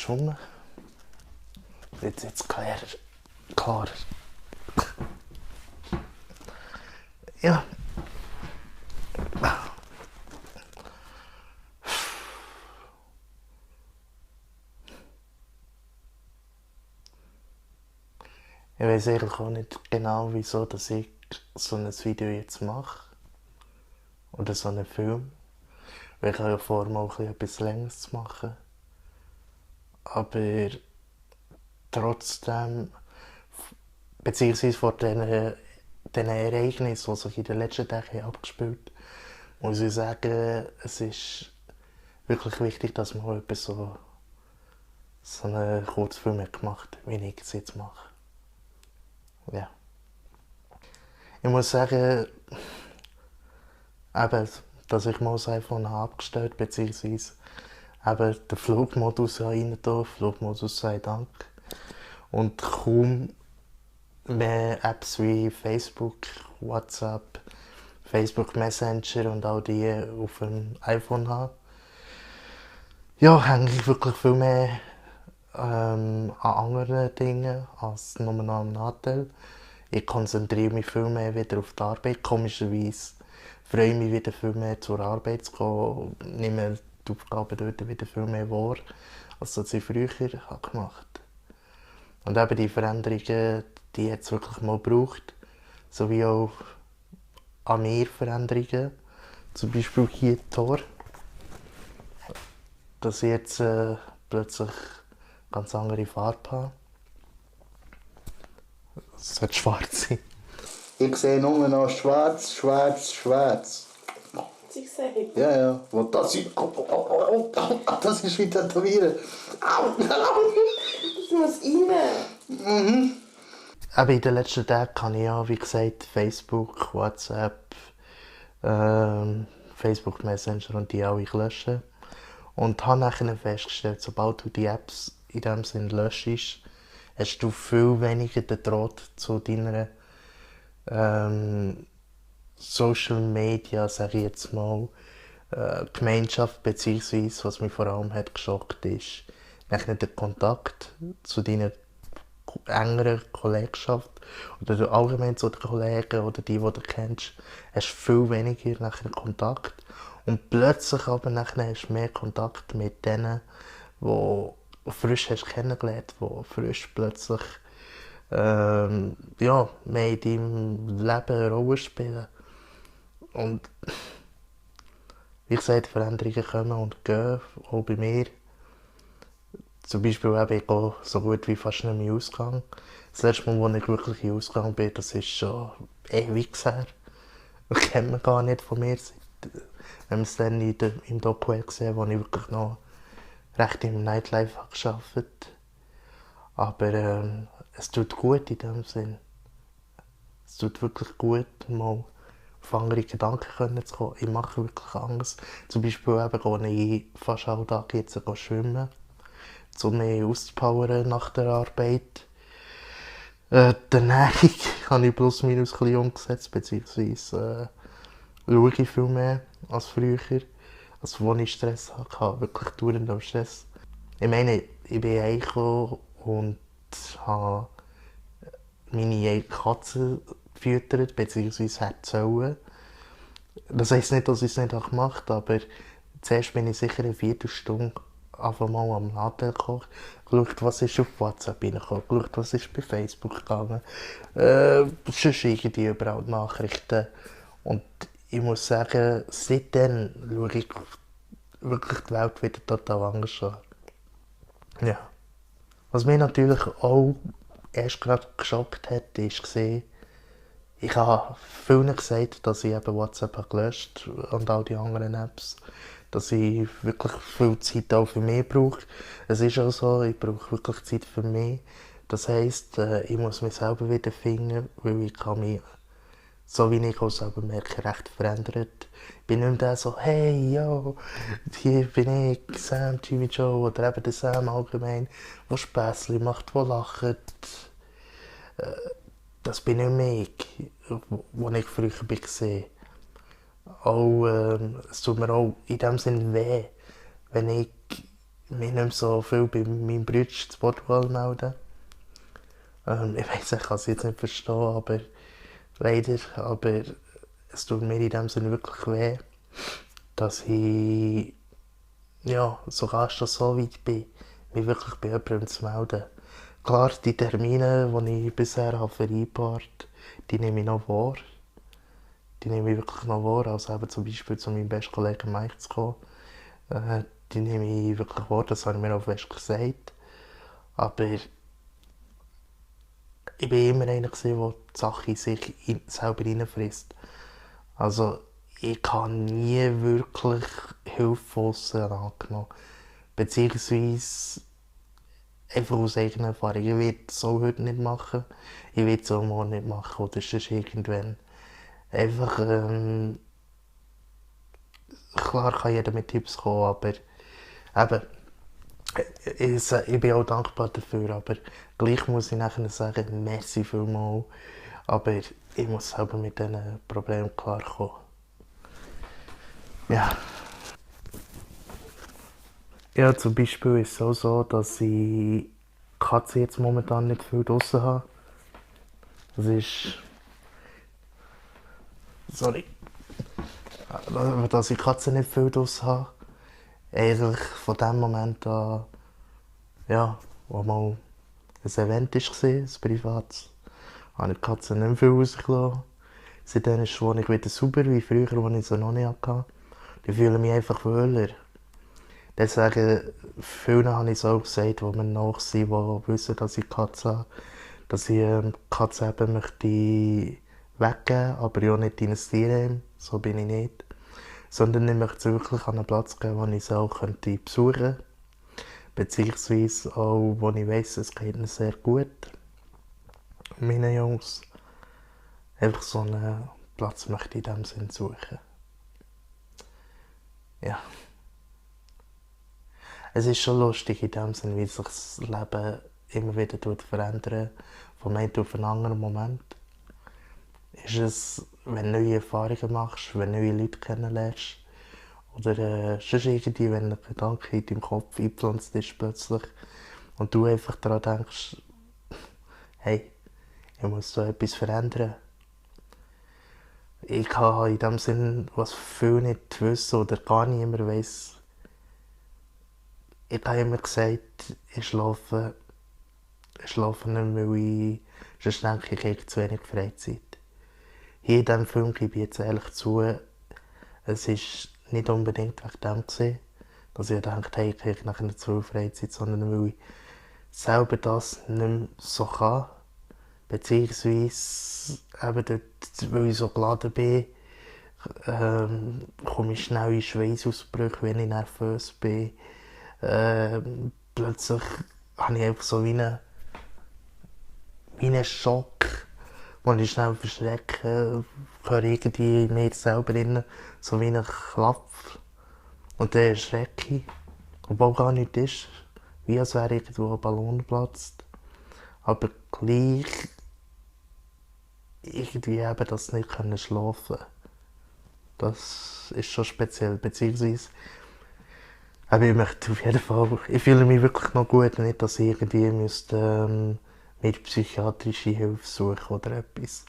schon. Jetzt klarer. Ja. Ich weiß eigentlich auch nicht genau, wieso dass ich so ein Video jetzt mache. Oder so einen Film. Weil ich habe ja vor, mal etwas Längeres zu machen. Aber trotzdem, beziehungsweise vor diesen Ereignissen, die sich in den letzten Tagen abgespielt haben, muss ich sagen, es ist wirklich wichtig, dass man auch so einen Kurzfilm gemacht hat, wie ich es jetzt mache. Ja. Ich muss sagen, eben, dass ich mal das iPhone habe abgestellt, beziehungsweise eben den Flugmodus rein da, Flugmodus sei Dank. Und kaum mehr Apps wie Facebook, WhatsApp, Facebook Messenger und all die auf dem iPhone habe. Ja, hänge ich wirklich viel mehr an anderen Dingen als nur noch am Nachteil. Ich konzentriere mich viel mehr wieder auf die Arbeit. Komischerweise freue ich mich wieder viel mehr zur Arbeit zu kommen. Nehme die Aufgaben dort wieder viel mehr wahr, als das ich früher gemacht habe. Und eben die Veränderungen, die hat es wirklich mal gebraucht. Sowie auch an mir Veränderungen. Zum Beispiel hier die Tor. Dass ich jetzt plötzlich ganz andere Farbe habe. Es sollte schwarz sein. Ich sehe nur noch schwarz, schwarz, schwarz. Hat sie gesagt? Ja, ja. Und das ist... das ist wie Tätowieren. Das muss rein. Aber in den letzten Tagen kann ich ja, wie gesagt, Facebook, WhatsApp, Facebook Messenger und die alle löschen. Und habe nachher festgestellt, sobald du die Apps in dem Sinn löschst, hast du viel weniger den Draht zu deiner Social Media, sage ich jetzt mal, Gemeinschaft, beziehungsweise was mich vor allem hat geschockt ist, nachher der Kontakt zu deiner engeren Kollegschaft oder allgemein zu den Kollegen oder die du kennst, hast viel weniger nachher Kontakt. Und plötzlich aber nachher hast du mehr Kontakt mit denen, die du frisch hast kennengelernt, die frisch plötzlich ja, mehr in deinem Leben eine Rolle spielen. Und wie gesagt, Veränderungen kommen und gehen, auch bei mir. Zum Beispiel habe ich auch so gut wie fast nicht mehr ausgegangen. Das letzte Mal, als ich wirklich ausgegangen bin, das ist schon ewig her. Das kennt man gar nicht von mir. Wenn man es dann im Doku gesehen, wo ich wirklich noch recht im Nightlife gearbeitet habe. Aber es tut gut in dem Sinn. Es tut wirklich gut, mal auf andere Gedanken zu kommen. Ich mache wirklich Angst. Zum Beispiel eben gehe ich fast alle Tage jetzt schwimmen, um mich auszupowern nach der Arbeit. Die Ernährung habe ich plus minus ein bisschen umgesetzt, beziehungsweise schaue ich viel mehr als früher. Also als ich Stress hatte, wirklich dauernd am Stress. Ich meine, ich bin heimgekommen und habe meine Katze gefüttert, beziehungsweise hätte sollen. Das heisst nicht, dass ich es nicht gemacht habe, aber zuerst bin ich sicher eine Viertelstunde einfach mal am Laden gekocht, geschaut, was ist auf WhatsApp reingekommen, geschaut, was ist bei Facebook gegangen, sonst irgendwie überall Nachrichten. Und ich muss sagen, seitdem schaue ich wirklich die Welt wieder total anders an. Ja. Was mich natürlich auch erst gerade geschockt hat, war, ich habe vielen gesagt, dass ich eben WhatsApp gelöscht habe und all die anderen Apps, dass ich wirklich viel Zeit auch für mich brauche. Es ist auch so, ich brauche wirklich Zeit für mich. Das heisst, ich muss mich selber wieder finden, weil ich kann mich, so wie ich auch selber merke, recht verändert. Ich bin nicht mehr der so, hey, yo, hier bin ich, Sam, Jimmy Joe, oder eben der Sam allgemein, der Späßchen macht, der lacht. Das bin nicht mehr ich, wo ich früher war. Auch, es tut mir auch in dem Sinne weh, wenn ich mich nicht mehr so viel bei meinem Bruder zu Portugal melden. Ich weiss, ich kann es jetzt nicht verstehen, aber leider, aber es tut mir in dem Sinne wirklich weh, dass ich ja, sogar schon so weit bin, mich wirklich bei jemandem zu melden. Klar, die Termine, die ich bisher habe vereinbart, die nehme ich noch wahr. Die nehme ich wirklich noch wahr. Also eben zum Beispiel zu meinem besten Kollegen Mike zu kommen. Die nehme ich wirklich wahr, das habe ich mir auch fest gesagt. Aber ich war immer einer, der die Sache in sich selber reinfrisst. Also ich habe nie wirklich Hilfe von aussen angenommen. Beziehungsweise einfach aus eigener Erfahrung. Ich werde es so heute nicht machen. Ich werde es auch morgen nicht machen. Oder sonst irgendwann. Einfach, klar kann jeder mit Tipps kommen, aber eben, ich bin auch dankbar dafür, aber gleich muss ich nachher sagen, merci vielmals, aber ich muss selber mit diesen Problemen klarkommen. Ja. Ja, zum Beispiel ist es auch so, dass ich Katze jetzt momentan nicht viel draussen habe. Das ist... Sorry. Dass ich Katzen nicht viel draussen habe. Eigentlich von dem Moment an, ja, wo mal ein Event war, ein privates, habe ich die Katzen nicht mehr viel rausgelassen. Seitdem ist die Wohnung wieder sauber, wie früher, als ich sie noch nicht hatte. Die fühlen mich einfach wohler. Deswegen, vielen habe ich es auch gesagt, die mir nach sind, die wissen, dass ich Katzen habe, dass ich die Katze eben möchte weggeben, aber ja nicht in ein Tierheim, so bin ich nicht. Sondern ich möchte sie wirklich an einen Platz geben, wo ich sie auch besuchen könnte. Beziehungsweise auch, wo ich weiss, es geht ihnen sehr gut. Meine Jungs. Einfach so einen Platz möchte ich in diesem Sinn suchen. Ja. Es ist schon lustig in dem Sinn, wie sich das Leben immer wieder verändert, von einem auf einen anderen Moment. Ist es, wenn du neue Erfahrungen machst, wenn du neue Leute kennenlernst, oder sonst irgendwie, wenn ein Gedanke in deinem Kopf eingepflanzt ist plötzlich und du einfach daran denkst, hey, ich muss so etwas verändern. Ich habe in dem Sinn, was viele nicht wissen oder gar niemand weiss, ich habe immer gesagt, ich schlafe nicht mehr, weil ich sonst denke, ich habe zu wenig Freizeit. Hier in diesem Film gebe ich jetzt ehrlich zu, es war nicht unbedingt wegen dem gewesen, dass ich dachte, hey, ich kriege nachher nicht zu viel Freizeit, sondern weil ich selber das nicht mehr so kann. Beziehungsweise eben dort, weil ich so geladen bin, komme ich schnell in Schweißausbrüche, wenn ich nervös bin. Plötzlich habe ich einfach so wie einen Schock, wo ich schnell verschrecke, höre irgendwie in mir selber rein, so wie einen Klapp. Und dann erschrecke ich, obwohl gar nichts ist, wie als wäre irgendwo ein Ballon geplatzt. Aber gleich irgendwie eben das nicht schlafen können. Das ist schon speziell, beziehungsweise aber ich möchte auf jeden Fall, ich fühle mich wirklich noch gut, nicht, dass ich irgendwie müsste, mir psychiatrische Hilfe suchen oder etwas.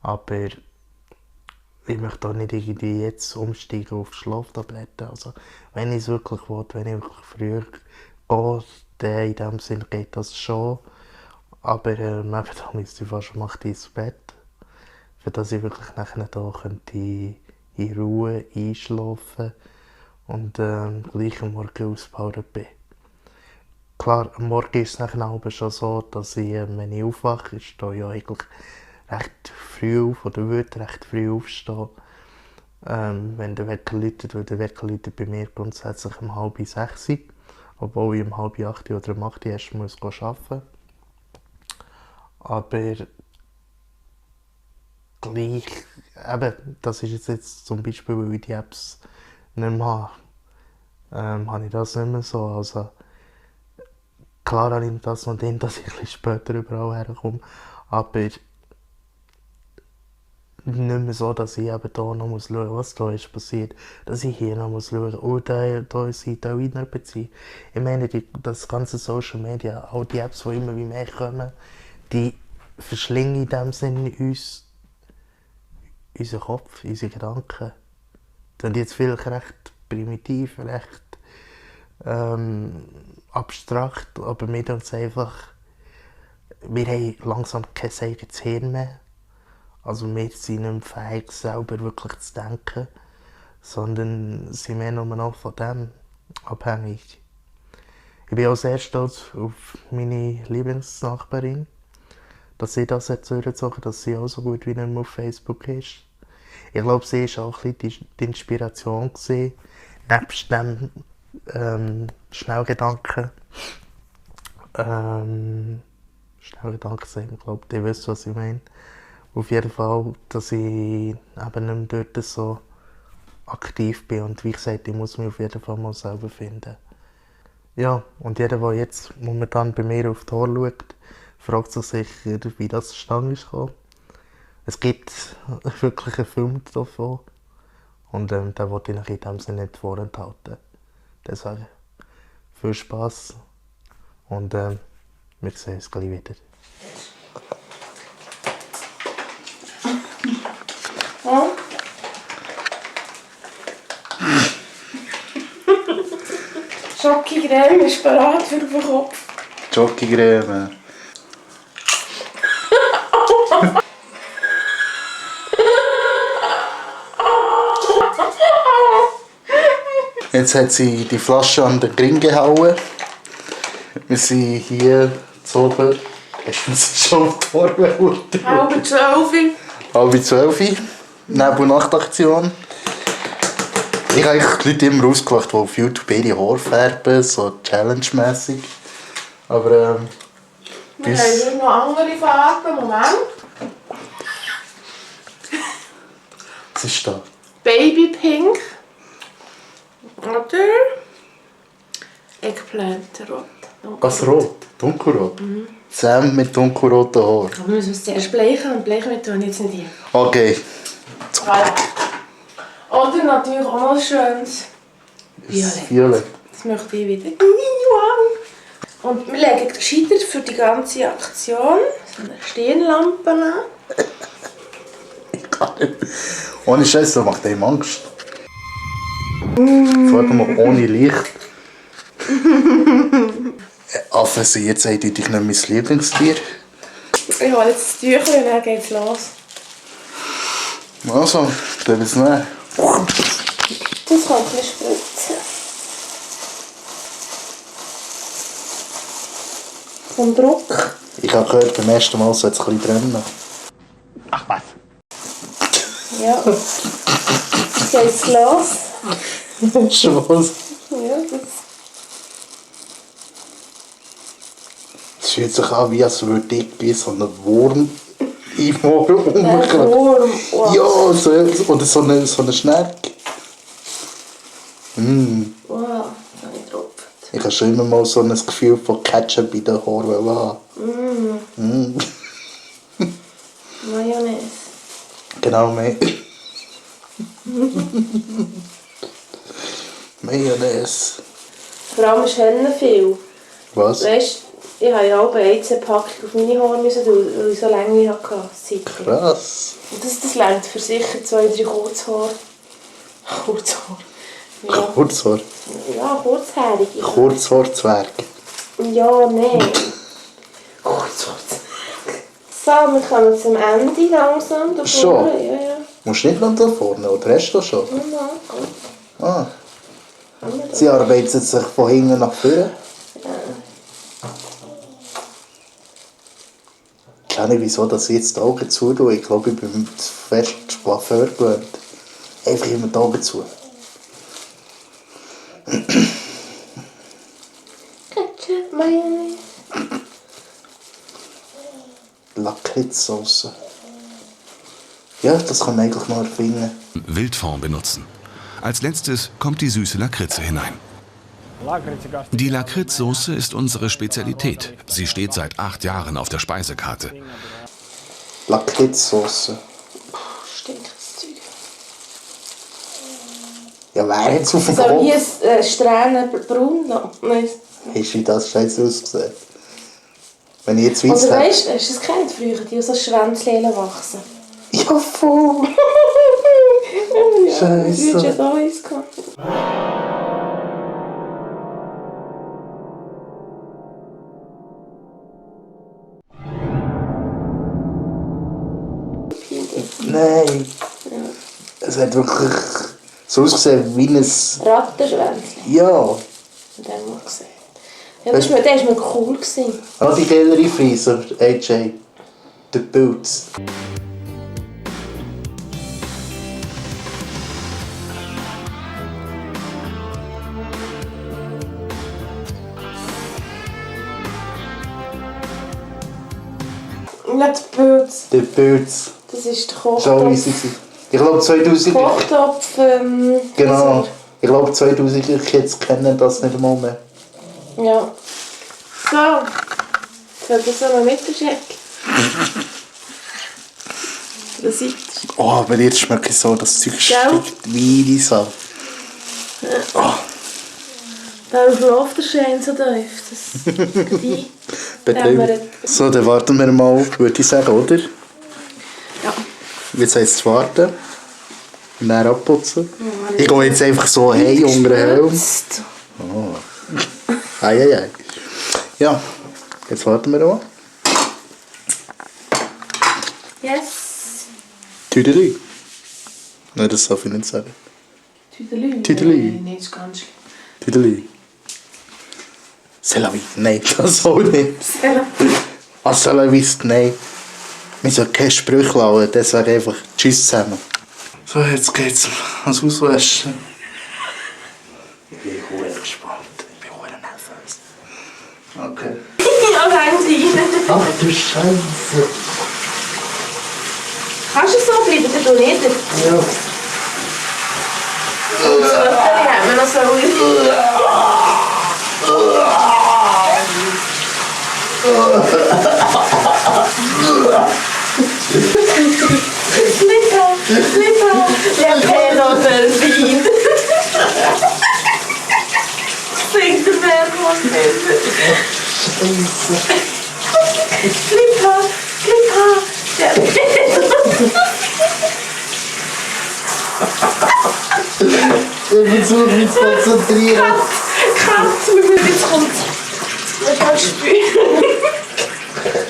Aber ich möchte auch nicht irgendwie jetzt umsteigen auf Schlaftabletten. Also, wenn ich es wirklich will, wenn ich wirklich früher gehe, dann in dem Sinne geht das schon. Aber eben, da müsste ich fast mal ins Bett, für dass ich wirklich nachher da könnte in Ruhe einschlafen und gleich am Morgen ausgepowert bin. Klar, am Morgen ist es nachher aber schon so, dass ich, wenn ich aufwache, ich stehe ja eigentlich recht früh auf oder würde recht früh aufstehen. Wenn der Wecker läutet, weil der Wecker läutet bei mir grundsätzlich um 5:30, obwohl ich um 7:30 oder um 8 erst muss arbeiten muss. Aber gleich, eben, das ist jetzt zum Beispiel, weil ich die Apps nicht mehr habe, habe ich das nicht mehr so. Also, klar habe ich das noch drin, dass ich ein bisschen später überall herkomme, aber nicht mehr so, dass ich eben hier noch schauen muss, was da ist passiert. Dass ich hier noch schauen muss. Und da sind auch wieder beziehen. Ich meine, das ganze Social Media, all die Apps, die immer wie mehr kommen, die verschlingen in dem Sinne unseren Kopf, unsere Gedanken. Das sind jetzt vielleicht recht primitiv, recht abstrakt, aber wir uns einfach, wir haben langsam kein eigenes Hirn mehr. Also wir sind nicht mehr fähig, selber wirklich zu denken, sondern sind mehr nur noch von dem abhängig. Ich bin auch sehr stolz auf meine Lieblingsnachbarin, dass sie das jetzt durchgezogen hat, dass sie auch so gut wie nicht mehr auf Facebook ist. Ich glaube, sie war auch ein bisschen die Inspiration gewesen, nebst dem Schnellgedanken. Schnellgedanken sagen, ich glaube, die wissen, was ich meine. Auf jeden Fall, dass ich eben nicht mehr dort so aktiv bin. Und wie gesagt, ich muss mich auf jeden Fall mal selber finden. Ja, und jeder, der jetzt momentan bei mir auf die Tor schaut, fragt sich sicher, wie das zustande ist gekommen. Es gibt wirklich einen Film davon. Und den wollte ich in dem Sinne nicht vorenthalten. Deswegen viel Spass. Und wir sehen uns gleich wieder. Ja. Schokocreme ist bereit für den Kopf. Schokocreme. Jetzt hat sie die Flasche an den Ring gehauen. Wir sind hier zu oben. Haben sie schon auf die Torbe Halb 12. Halb 12. Neben- und Nachtaktion. Ich habe eigentlich die Leute immer ausgelacht, die auf YouTube ihre Haare färben, so challenge-mässig. Aber Wir haben hier noch andere Farben. Moment. was ist da? Babypink. Oder Eggplantenrot. Was rot? Dunkelrot? Sam mit dunkelroten Haaren. Aber wir müssen es zuerst bleichen und bleichen tun wir jetzt nicht hier. Okay. Voilà. Oder natürlich auch noch ein schönes Violett. Violett. Das möchte ich wieder. Wow. Und wir legen gescheiter für die ganze Aktion so eine Stirnlampe an. Ohne Scheiß, das macht einem Angst. Warte mal, ohne Licht. Affen sind jetzt eindeutig nicht mein Lieblingstier. Ich hole jetzt das Tüchlein und dann geht's los. Also, dann es nehmen. Das kann ich spritzen. Vom Druck. Ich habe gehört, beim ersten Mal soll es ein bisschen brennen. Ach was? Ja. Jetzt geht's los. Schon was? Ja, das Es fühlt sich an, wie als würde ich bei so einem Wurm im Ohr der rumgehen. Wurm. Oh. Ja, oder so eine Schnecke. Wow, das habe ich getropft. Ich habe schon immer mal so ein Gefühl von Ketchup in den Haaren haben. Mayonnaise. Genau, Mayonnaise. Vor allem ist Henne viel. Was? Weißt du, ich habe ja auch eine Packung auf meine Haare müssen tun, weil ich so lange hatte. Krass. Und das reicht für sicher 2, 3 Kurzhaare. Kurzhaar. Ja, Kurzhaar. ja kurzhaarige. Kurzhaarzwerg. Ja, nein. Kurzhaar. So, wir kommen zum Ende langsam. Da Schon? vorne. Ja, ja. Musst du nicht noch da vorne, oder hast du das schon? Ja, gut. Ah, Haben wir das? sie arbeitet sich von hinten nach vorne. Ich weiß nicht, wieso dass ich jetzt die Augen zu tue. Ich glaube, ich bin fest Coiffeur gewöhnt. Einfach immer die Augen zu. Ketchup, Mayonnaise. Lakritzsauce. Ja, das kann man eigentlich noch erfinden. Wildfond benutzen. Als letztes kommt die süße Lakritze hinein. Die Lakritzsoße ist unsere Spezialität. Sie steht seit 8 Jahren auf der Speisekarte. Lakritzsauce. Ja, wer hat es auf dem Soll Kopf? hier Strähnen braun lassen? Nein. Hast du das scheiße ausgesehen? Wenn ich jetzt Oder weiß hätte. weißt du, hast du das kennt früher, die so Schwänzchen wachsen? Ja, voll! Scheisse. Du hast ja eins gehabt. Nein! Es hat wirklich so ausgesehen wie ein... Rattenschwänzchen, Ja! den haben wir gesehen. Ja, der war mir cool. Ah, die geilere Frise, AJ. The Boots. Nicht die Pilz, The Boots. das ist der Das war auch easy. Kochtopf. Ich glaube 2000... Kochtopf, Genau. Ich glaube 2000 Kids kennen das nicht einmal mehr. Ja. So. Jetzt das so mal mitgeschickt. Das ist Oh, aber jetzt schmeckt es so, das Zeug Gell? steckt wie Sau. Oh, da schläft der Schein so tief. Das die betrieben. So, dann warten wir mal, würde ich sagen, oder? Ja. Jetzt heisst es warten. Und dann abputzen. Ich gehe jetzt einfach so hey unter den Helm. Gespritzt. Ei. Ja, jetzt warten wir mal. Yes. Tüdeli. Nein, das darf ich nicht sagen. Tüdelü. Tüdelü. Nein, das ist ganz schön. Tüdeli. C'est la vie. Nein, das auch nicht. Was soll er wissen? Nein. Wir sollen keine Sprüche lassen, deswegen einfach Tschüss zusammen. So, jetzt geht's ans Auswaschen. Ich bin sehr gespannt. Ich bin sehr nervös. Okay. Ja, rein rein. Ach du Scheiße. Kannst du so bleiben, dann tu nicht. Ja. Und das Öffnen haben wir noch so. Slipper, der Pedo-Delfin. Singt der Bergmann. Slipper, der Pedo. Ich versuche mich zu konzentrieren. Katze, jetzt kommt. Ich kann spüren.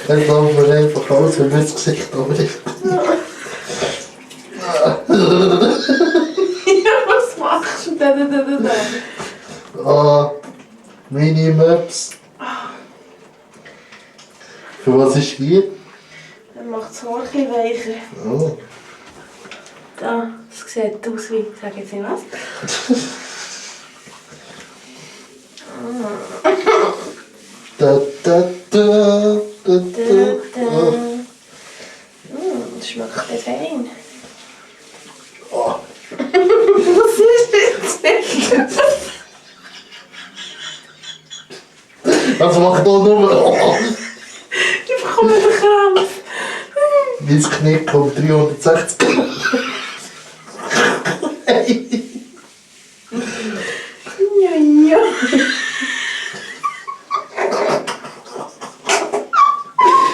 Ich glaube mir einfach alles, wenn wir das Gesicht anrichten. Ja, was machst du denn? Ah, Mini-Maps. Für was ist hier? Dann macht das Haar ein bisschen weicher. Oh. Da, das sieht aus wie, sag jetzt nicht was. Das schmeckt fein. Oh. Was ist jetzt? Das macht doch nur. Ich bekomme den Krampf. Mein Knick kommt 360. Ja.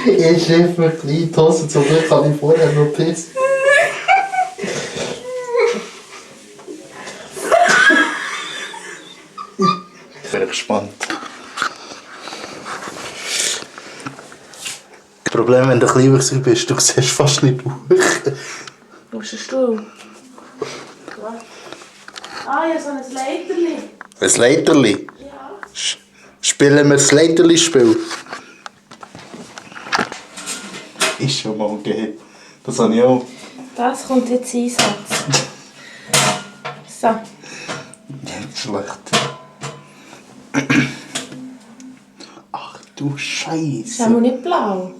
Ich schiffe mir gleich die Hose, zum Glück habe ich vorher noch gepisst. Ich bin gespannt. Das Problem, wenn du kleiner bist, du siehst fast nicht durch. Wo ist der Stuhl? Ah, ja, so ein Leiterli. Ein Leiterli? Ja. Spielen wir das Leiterli-Spiel? Ist schon mal gegeben. Das habe ich auch. Das kommt jetzt Einsatz. So. Nicht schlecht. Ach du Scheiße. Ist aber nicht blau.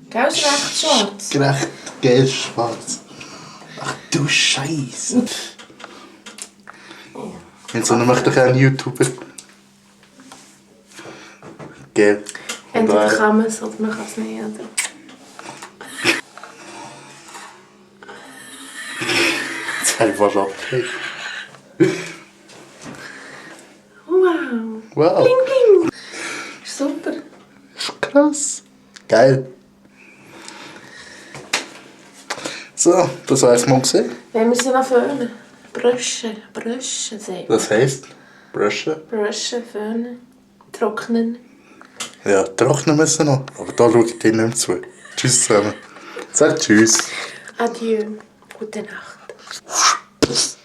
Gell, ist recht schwarz. Gerecht gelb schwarz. Ach du Scheiße. Jetzt möchte ich einen YouTuber. Gell. Entweder kann man es oder man kann es nicht. Oder? Jetzt habe ich fast abgelegt. Wow. Bling, bling. Ist super. Ist krass. Geil. So, das war es mal gesehen. Wenn wir sie noch föhnen. Bröschen sagen. Das heisst, brushen. Bröschen, föhnen, trocknen. Ja, trocknen müssen noch. Aber da schaue ich dir nicht mehr zu. Tschüss zusammen. Sag tschüss. Adieu. Gute Nacht.